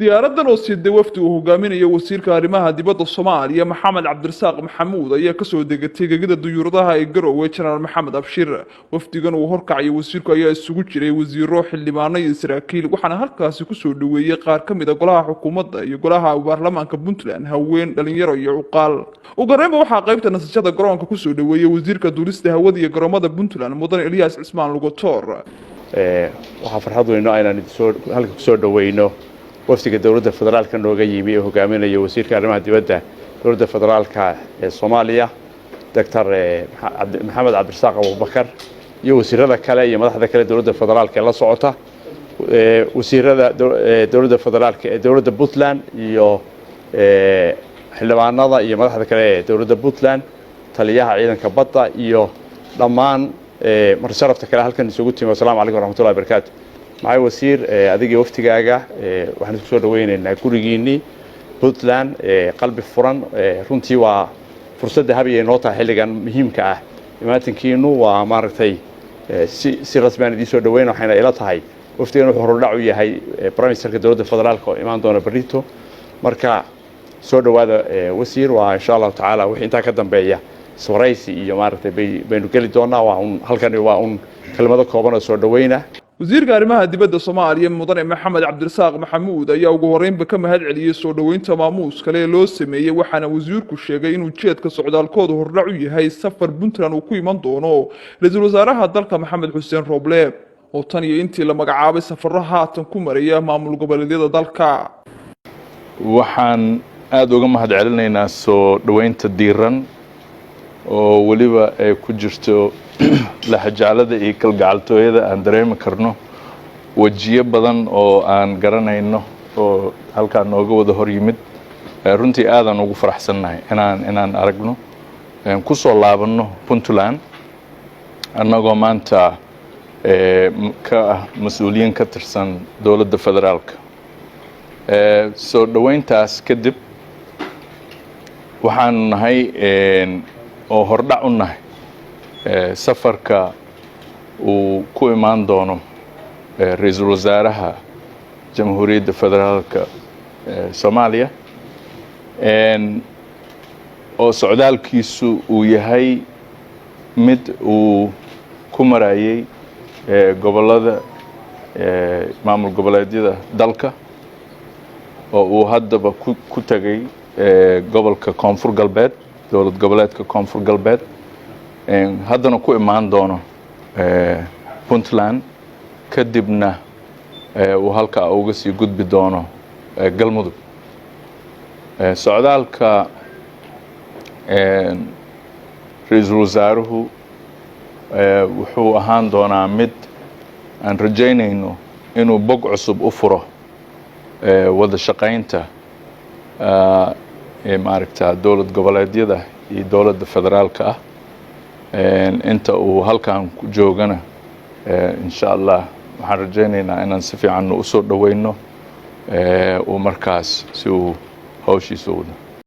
Diyaaradan oo siday wafdi uu hogaaminayo wasiirka arrimaha dibadda Soomaaliya, Maxamed Cabdirasaaq Maxamuud, ayaa kasoo degatay gegida duyuuradaha ee Garowe Jenaraal Maxamed Abshir. Wafdigan uu horkacayay wasiirku ayaa isugu jiray wasiiro, xildhibaano iyo saraakiil, waxaana halkaasi kusoo dhaweeyey qaar ka mid a golaha xukuumadda iyo golaha baarlamaanka Puntland, haween, dhalinyaro iyo cuqaal. Ugu horreynba waxaa qaybta nasashada garoonka kusoo dhaweeyey wasiirka duulista hawada iyo garoomada Puntland, Mudane Elyaas Cismaan Lugotoor. Waxaa farxad weyno inaan halka kusoo dhaweyno wafdiga dowladda federaalka nooga yimi ee hogaaminaya wasiirka arrimaha dibadda dowladda federaalka ee Soomaaliya, Doctor Maxamed Cabdirasaaq Abubakar, iyo wasiirada kale iyo madaxda kale dowladda federaalka ee la socota, wasiirada dowladda federaalka ee dowladda Puntland iyo xildhibaanada iyo madaxda kale ee dowladda Puntland, taliyaha ciidanka badda iyo dhammaan marti-sharafta kale halkan isugu timi. Wasalaamu calaykum waraxmatullahi barakaatu. Maxay wasiir, adigii waftigaaga waxaan isku soo dhaweynaynaa gurigiinnii Puntland qalbi furan. Runtii waa fursadda habiyay noo tahay xilligan muhiimka ah. Imaatinkiinu waa maaragtay si rasmi aan idiin soo dhaweyna. Waxayna ila tahay waftigan wuxuu horudhac u yahay prime ministerka dowladda federaalka oo imaan doona berrito. Marka soo dhowaada, wasiir. Waa insha Allahu tacaala wixii intaa ka dambeeya iswaraysi iyo maaragtay baynu geli doonaa. Waa un halkani waa un kelmado kooban oo soo dhaweyna. Wasiirka arrimaha dibadda Soomaaliya, Mudane Maxamed Cabdirasaaq Maxamuud, ayaa ugu horreynba ka mahad celiyey soo dhoweynta maamuus kale ee loo sameeyey, waxaana wasiirku sheegay inuu ujeedka socdaalkooda hordhac u yahay safar Puntland uu ku iman doono ra-iisul wasaaraha dalka, Maxamed Xuseen Rooble, oo tan iyo intii la magacaabay safarro haatan ku maraya maamul goboleedyada dalka. Waxaan aada uga mahad celinaynaa soo dhoweynta diiran oo weliba ay ku jirto laxajaclada iyo kalgacaltooyada aan dareemi karno, wejiyo badan oo aan garanayno oo halkaa nooga wada hor yimid. Runtii aadaan ugu faraxsannahay inaan aragno, ku soo laabanno Puntland, annagoo maanta ka ah mas-uuliyiin ka tirsan dowladda federaalka. Soo dhoweyntaas kadib, waxaanu nahay oo hordhac u nahay safarka uu ku imaan doono ra-iisul wasaaraha Jamhuuriyadda Federaalka Soomaaliya, oo socdaalkiisu uu yahay mid uu ku marayay gobollada maamul goboleedyada dalka, oo uu haddaba ku tegay gobolka Koonfur Galbeed, dowlad goboleedka Koonfur Galbeed, haddana ku imaan doono Puntland, kadibna uu halkaa uga sii gudbi doono Galmudug. Socdaalka ra-iisul wasaaruhu wuxuu ahaan doonaa mid aan rajaynayno inuu bog cusub u furo wada shaqaynta maaragta dowlad goboleedyada iyo dowladda federaalka ah. Inta uu halkan ku joogana, insha Allah, waxaan rajaynaynaa inaan si fiican usoo dhoweyno, uu markaas si uu hawshiisa wado.